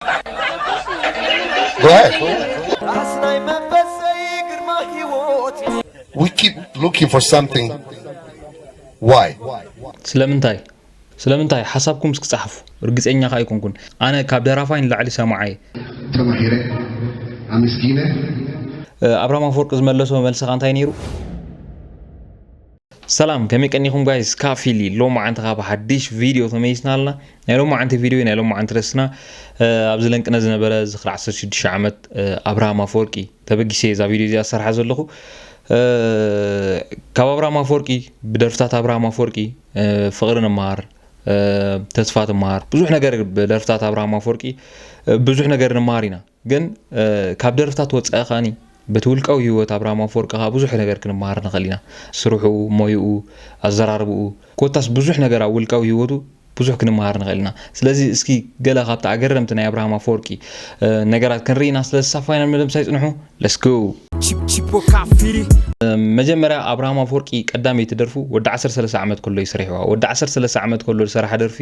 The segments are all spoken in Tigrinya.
Go ahead. ኣስናይ መንፈሰይ ግርማ ህይወት We keep looking for something. Why? ስለምንታይ ስለምንታይ ሓሳብኩም እስኪ ጸሓፉ። ርግጸኛ ከኣ ኣይኮንኩን። ኣነ ካብ ደራፋይ ንላዕሊ ሰማዓይ። ተማሂረ ኣመስጊነ ኣብራም ኣፈወርቂ ዝመለሶ መልሲ ከ እንታይ ነይሩ? ሰላም ከመይ ቀኒኹም ጋይስ? ካፊሊ ሎማዓንቲ ካብ ሓድሽ ቪድዮ ተመይስና ኣለና። ናይ ሎማዓንቲ ቪድዮ ናይ ሎማዓንቲ ርእስና ኣብዚ ለንቅነ ዝነበረ ዝኽሪ ዓሰርተ ሽዱሽተ ዓመት ኣብርሃም ኣፈወርቂ ተበጊሰ እዛ ቪድዮ እዚኣ ዝሰርሓ ዘለኹ። ካብ ኣብርሃም ኣፈወርቂ ብደርፍታት ኣብርሃም ኣፈወርቂ ፍቕሪ ንመሃር፣ ተስፋ ትመሃር፣ ብዙሕ ነገር ብደርፍታት ኣብርሃም ኣፈወርቂ ብዙሕ ነገር ንመሃር ኢና። ግን ካብ ደርፍታት ወፃኢ ከዓኒ በቲ ውልቃዊ ህይወት ኣብርሃም ኣፈወርቂ ከዓ ብዙሕ ነገር ክንመሃር ንኽእል ኢና። ስርሑ፣ ሞይኡ፣ ኣዘራርብኡ፣ ኮታስ ብዙሕ ነገር ኣብ ውልቃዊ ህይወቱ ብዙሕ ክንመሃር ንኽእል ኢና። ስለዚ እስኪ ገለ ካብቲ ኣገረምቲ ናይ ኣብርሃም ኣፈወርቂ ነገራት ክንርኢ ኢና። ስለዚ ሳፋይና መደምሳይ ፅንሑ። Let's go። Chip chip o kafiri መጀመርያ ኣብርሃም ኣፈወርቂ ቀዳመይቲ ደርፉ ወዲ ዓሰርተ ሰለስተ ዓመት ከሎ እዩ ሰሪሕዋ። ወዲ ዓሰርተ ሰለስተ ዓመት ከሎ ዝሰረሓ ደርፊ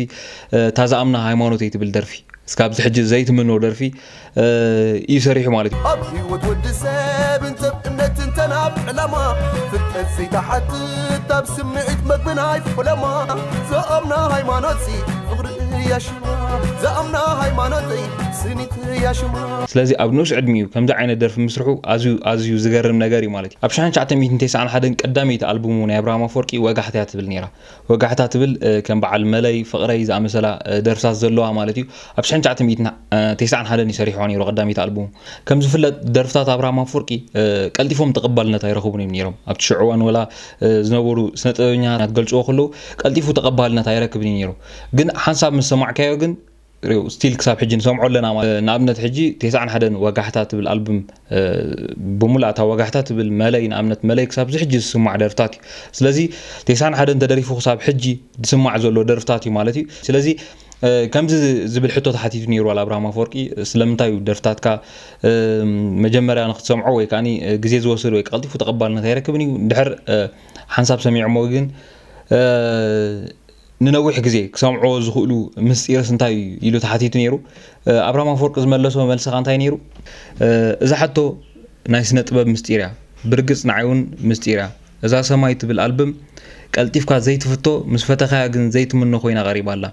እታ ዝኣምና ሃይማኖተይ ትብል ደርፊ እስካብዚ ሕጂ ዘይትምኖ ደርፊ እዩ ሰሪሑ ማለት እዩ። ኣብ ህይወት ወዲ ሰብ እንተብ እምነት እንተናብ ዕላማ ፍልጠት ዘይተሓትት ኣብ ስምዒት መግቢ ናይ ፈለማ ዝኣምና ሃይማኖት ፍቕሪ እያ ሽማ ዝኣምና ሃይማኖተይ ስኒት እያ ሽማ ስለዚ ኣብ ንኡስ ዕድሚኡ ከምዚ ዓይነት ደርፊ ምስርሑ ኣዝዩ ኣዝዩ ዝገርም ነገር እዩ ማለት እዩ። ኣብ ሽሕን ትሽዓተ ሚእትን ተስዓን ሓደን ቀዳመይቲ ኣልቡሙ ናይ ኣብርሃም ኣፈወርቂ ወጋሕታ እያ ትብል ነይራ። ወጋሕታ ትብል ከም በዓል መለይ ፍቕረይ ዝኣመሰላ ደርፍታት ዘለዋ ማለት እዩ። ኣብ ሽሕን ትሽዓተ ሚእትን ተስዓን ሓደን እዩ ሰሪሕዋ ነይሩ ቀዳመይቲ ኣልቡሙ። ከም ዝፍለጥ ደርፍታት ኣብርሃም ኣፈወርቂ ቀልጢፎም ተቐባልነት ኣይረኽቡን እዮም ነይሮም። ኣብቲ ሽዑ እዋን ወላ ዝነበሩ ስነ ጥበበኛታት ክገልፅዎ ከለዉ ቀልጢፉ ተቐባልነት ኣይረክብን እዩ ነይሩ። ግን ሓንሳብ ምስ ሰማዕካዮ ግን ሪው ስቲል ክሳብ ሕጂ ንሰምዖ ኣለና ማለት ንኣብነት ሕጂ ተስዓን ሓደን ወጋሕታ ትብል ኣልቡም ብሙሉእ እታ ወጋሕታ ትብል መለይ ንኣብነት መለይ ክሳብ እዚ ሕጂ ዝስማዕ ደርፍታት እዩ። ስለዚ ተስዓን ሓደን ተደሪፉ ክሳብ ሕጂ ዝስማዕ ዘሎ ደርፍታት እዩ ማለት እዩ። ስለዚ ከምዚ ዝብል ሕቶ ተሓቲቱ ነይሩ ዋላ ኣብርሃም ኣፈወርቂ ስለምንታይ እዩ ደርፍታትካ መጀመርያ ንክትሰምዖ ወይ ከዓ ግዜ ዝወስድ ወይ ቀልጢፉ ተቐባልነት ኣይረክብን እዩ ድሕር ሓንሳብ ሰሚዖሞ ግን ንነዊሕ ግዜ ክሰምዕዎ ዝኽእሉ ምስጢርስ እንታይ እዩ ኢሉ ተሓቲቱ ነይሩ። ኣብርሃም ኣፈወርቂ ዝመለሶ መልሲ ከ እንታይ ነይሩ? እዛ ሕቶ ናይ ስነ ጥበብ ምስጢር እያ። ብርግጽ ንዓይ እውን ምስጢር እያ። እዛ ሰማይ ትብል ኣልብም ቀልጢፍካ ዘይትፍቶ ምስ ፈተኻያ ግን ዘይትምኖ ኮይና ቀሪባ ኣላ።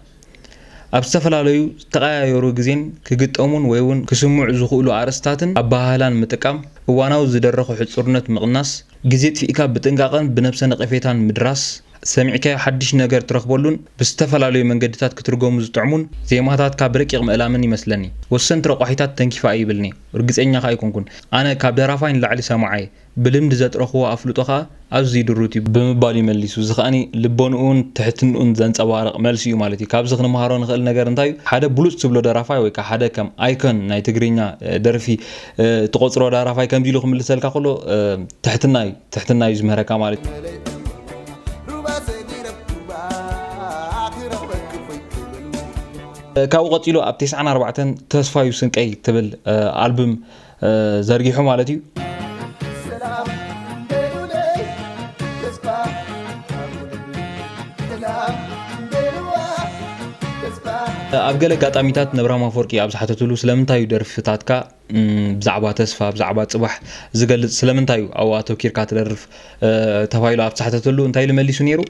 ኣብ ዝተፈላለዩ ዝተቐያየሩ ግዜን ክግጠሙን ወይ እውን ክስምዑ ዝኽእሉ ኣርእስታትን ኣበሃህላን ምጥቃም፣ እዋናዊ ዝደረኹ ሕጹርነት ምቕናስ፣ ግዜ ኣጥፊእካ ብጥንቃቐን ብነብሰ ነቐፌታን ምድራስ፣ ሰሚዕካዮ ሓድሽ ነገር ትረኽበሉን ብዝተፈላለዩ መንገድታት ክትርገሙ ዝጥዕሙን ዜማታትካ ብረቂቕ ምእላምን ይመስለኒ። ወሰንቲ ረቋሒታት ተንኪፋ እየ ይብልኒ፣ ርግጸኛ ከኣ ኣይኮንኩን። ኣነ ካብ ደራፋይ ንላዕሊ ሰማዓይ፣ ብልምዲ ዘጥረኽዎ ኣፍልጦ ከኣ ኣዝዩ ድሩት እዩ ብምባል እዩ መሊሱ። እዚ ከኣኒ ልቦንኡን ትሕትንኡን ዘንጸባርቕ መልሲ እዩ ማለት እዩ። ካብዚ ክንምሃሮ ንኽእል ነገር እንታይ እዩ? ሓደ ብሉጽ ትብሎ ደራፋይ ወይ ከኣ ሓደ ከም ኣይኮን ናይ ትግርኛ ደርፊ ትቖጽሮ ደራፋይ ከምዚ ኢሉ ክምልሰልካ ከሎ ትሕትና እዩ ትሕትና እዩ ዝምህረካ ማለት እዩ። ካብኡ ቀፂሉ ኣብ ተስዓን ኣርባዕተን ተስፋዩ ስንቀይ ትብል ኣልብም ዘርጊሑ ማለት እዩ። ኣብ ገለ ኣጋጣሚታት ነብራም ኣፈወርቂ ኣብ ዝሓተትሉ ስለምንታይ እዩ ደርፍታትካ ብዛዕባ ተስፋ ብዛዕባ ፅባሕ ዝገልፅ ስለምንታይ እዩ ኣብኡ ኣተኪርካ ትደርፍ ተባሂሉ ኣብ ዝሓተተሉ እንታይ ኢሉ መሊሱ ነይሩ?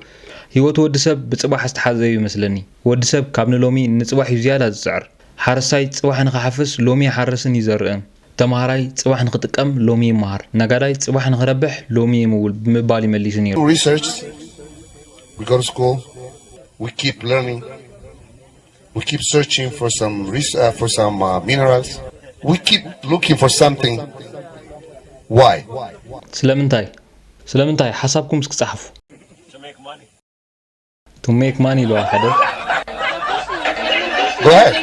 ህይወት ወዲ ሰብ ብፅባሕ ዝተሓዘ እዩ ይመስለኒ። ወዲ ሰብ ካብ ንሎሚ ንፅባሕ እዩ ዝያዳ ዝፅዕር። ሓረስታይ ፅባሕ ንክሓፍስ ሎሚ ይሓርስን ይዘርእን። ተምሃራይ ፅባሕ ንክጥቀም ሎሚ ይመሃር። ነጋዳይ ፅባሕ ንክረብሕ ሎሚ ይምውል ብምባል እዩ መሊሱ ነይሩ። Research, we go to school, we keep learning, we keep searching for some res- uh, for some uh, minerals. We keep looking for something. Why? ስለምንታይ ስለምንታይ ሓሳብኩም እስኪ ጸሓፉ። To make money ኢልዋ ሓደ Go ahead.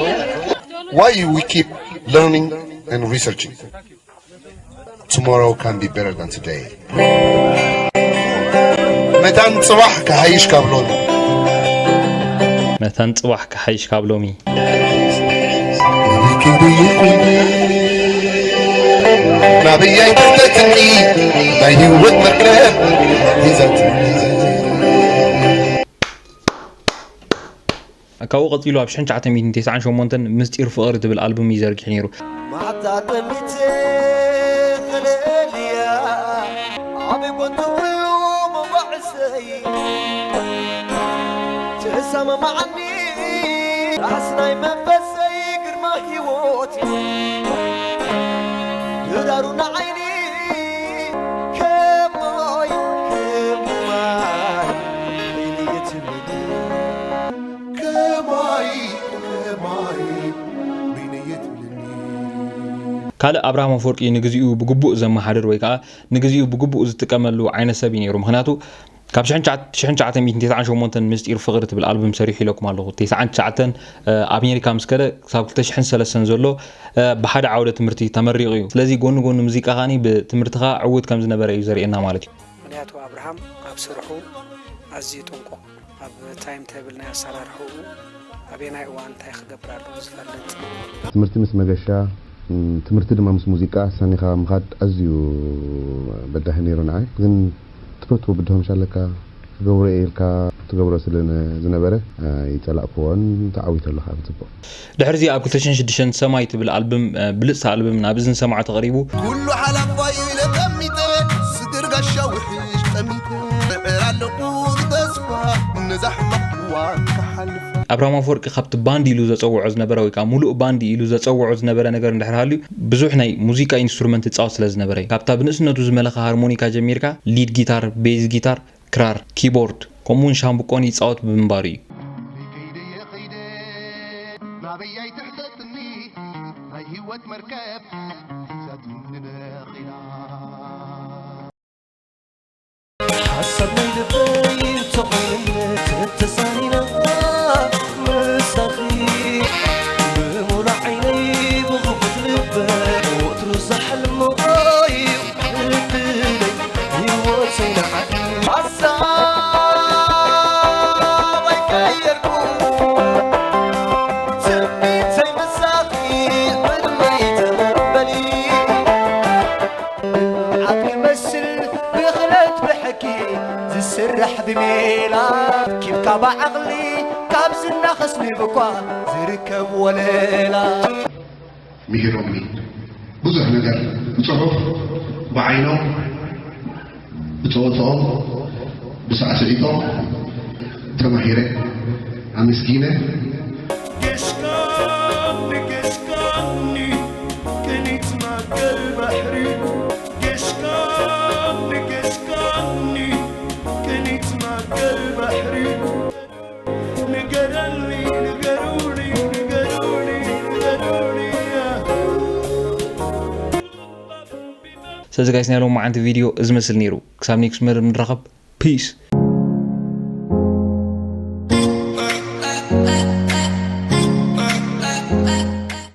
Why you we keep learning and researching? Tomorrow can be better than today. መታን ጽባሕ ክሓይሽ ካብ ሎሚ መታን ጽባሕ ክሓይሽ ካብ ሎሚ ናበይ ኣይትሕተትኒ ናይ ህይወት መርከብ ሒዛትኒ ካብኡ ቀጺሉ ኣብ ሽሕን ትሽዓተ ሚእትን ተስዓን ሸሞንተን ምስጢር ፍቕሪ ትብል ኣልቡም እዩ ዘርጊሑ ነይሩ። ማዕዳ ጠሚተ ክልእልያ ዓቢ ጎንዲ ኩሉ መጓዕዘይ ተሰማማዓኒ ራስ ናይ መንፈሰይ ግርማ ህይወት ድራሩ ንዓይኒ ከማይ ከማይ በይንየትብለኒ ከማይ ከማይ በይንየትብለኒ። ካልእ ኣብርሃም ኣፈወርቂ ንግዚኡ ብግቡእ ዘመሓድር ወይ ከዓ ንግዚኡ ብግቡእ ዝጥቀመሉ ዓይነት ሰብ እዩ ነይሩ። ምኽንያቱ ካብ ሽሕን ትሽዓተ ሚእትን ተስዓን ሸሞንተን ምስጢር ፍቕሪ ትብል ኣልቡም ሰሪሑ ኢለኩም ኣለኹ። ተስዓን ትሽዓተን ኣብ ኣሜሪካ ምስ ከደ ክሳብ ክልተ ሽሕን ሰለስተን ዘሎ ብሓደ ዓውደ ትምህርቲ ተመሪቑ እዩ። ስለዚ ጎኒ ጎኒ ሙዚቃ ከዓኒ ብትምህርቲ ከዓ ዕዉት ከም ዝነበረ እዩ ዘርእየና ማለት እዩ። ምኽንያቱ ኣብርሃም ኣብ ስርሑ ኣዝዩ ጥንቁቕ፣ ኣብ ታይም ቴብል ናይ ኣሰራርሕኡ ኣበየናይ እዋን እንታይ ክገብር ኣለዎ ዝፈልጥ። ትምህርቲ ምስ መገሻ፣ ም፣ ትምህርቲ ድማ ምስ ሙዚቃ ሰኒኻ ምኻድ ኣዝዩ በዳሂ ነይሩ ንዓይ። ግን ትፈትዎ ብድሆም ሻለካ ክገብሮ እየ ኢልካ ትገብሮ ስለ ነ-፣ ዝነበረ፣ ኣይጸላእክዎን፣ ተዓዊተሉ ከዓ ብጽቡቕ። ድሕሪዚ ኣብ ክልተ ሽሕን ሽዱሽተን ሰማይ ትብል ኣልበም፣ እ፣ ብልጽቲ ኣልበም ናብ እዝኒ ሰማዕቲ ቀሪቡ። ኩሉ ሓላፋይ ኢለ ጠሚተ፣ ስግር ጋሻ ውሕሽ ጠሚተ፣ ብዕር ኣለኹ ብተስፋ፣ ነዛ ሕማቕ እዋን ክሓልፍ። ኣብርሃም ኣፈወርቂ ካብቲ ባንድ ኢሉ ዘጸውዖ ዝነበረ ወይ ከዓ ሙሉእ ባንድ ኢሉ ዘጸውዖ ዝነበረ ነገር እንድሕር ሃልዩ፣ ብዙሕ ናይ ሙዚቃ ኢንስትሩመንት ይጻወት ስለ ዝነበረ እዩ። ካብታ ብንእስነቱ ዝመለኻ ሃርሞኒካ ጀሚርካ፣ ሊድ ጊታር፣ ቤዝ ጊታር፣ ክራር፣ ኪቦርድ፣ ከምኡውን ሻምብቆን ይጻወት ብምንባሩ እዩ። ከይደ ከይደ ናበይ ኣይትሕተትኒ፣ ናይ ህይወት መርከብ ሒዛትኒ ደኺላ። ሓሳብ ናይ ልበይ እንተኾይነ ተተሳኒና ምሳኺ፣ ብምሉእ ዓይነይ ብኽፉት ልበይ ወትሩ ዝሓልሞ እዩ። ዝስራሕ ብሜላ ኪብካ ብዓቕሊ ካብ ዝና ኸስኒ ብኳ ዝርከብ ወለላ። ምሂሮምኒ ብዙሕ ነገር፣ ብጽሑፍ፣ ብዓይኖም፣ ብጸወትኦም፣ ብሳዕስዒቶም ተማሂረ፣ ኣመስጊነ። ጌስካኒ፣ ጌስካኒ፣ ቅኒት ማእከል ባሕሪ። ጌስካኒ፣ ጌስካኒ፣ ቅኒት ማእከል ባሕሪ። ንገረኒ፣ ንገሩኒ፣ ንገሩኒ፣ ንገሩኒ። ስለዚ ጋይስ፣ ናይ ሎማዓንቲ ቪድዮ እዚ መስል ነይሩ። ክሳብ ኔክስት መደብ ንራኸብ። ፒስ።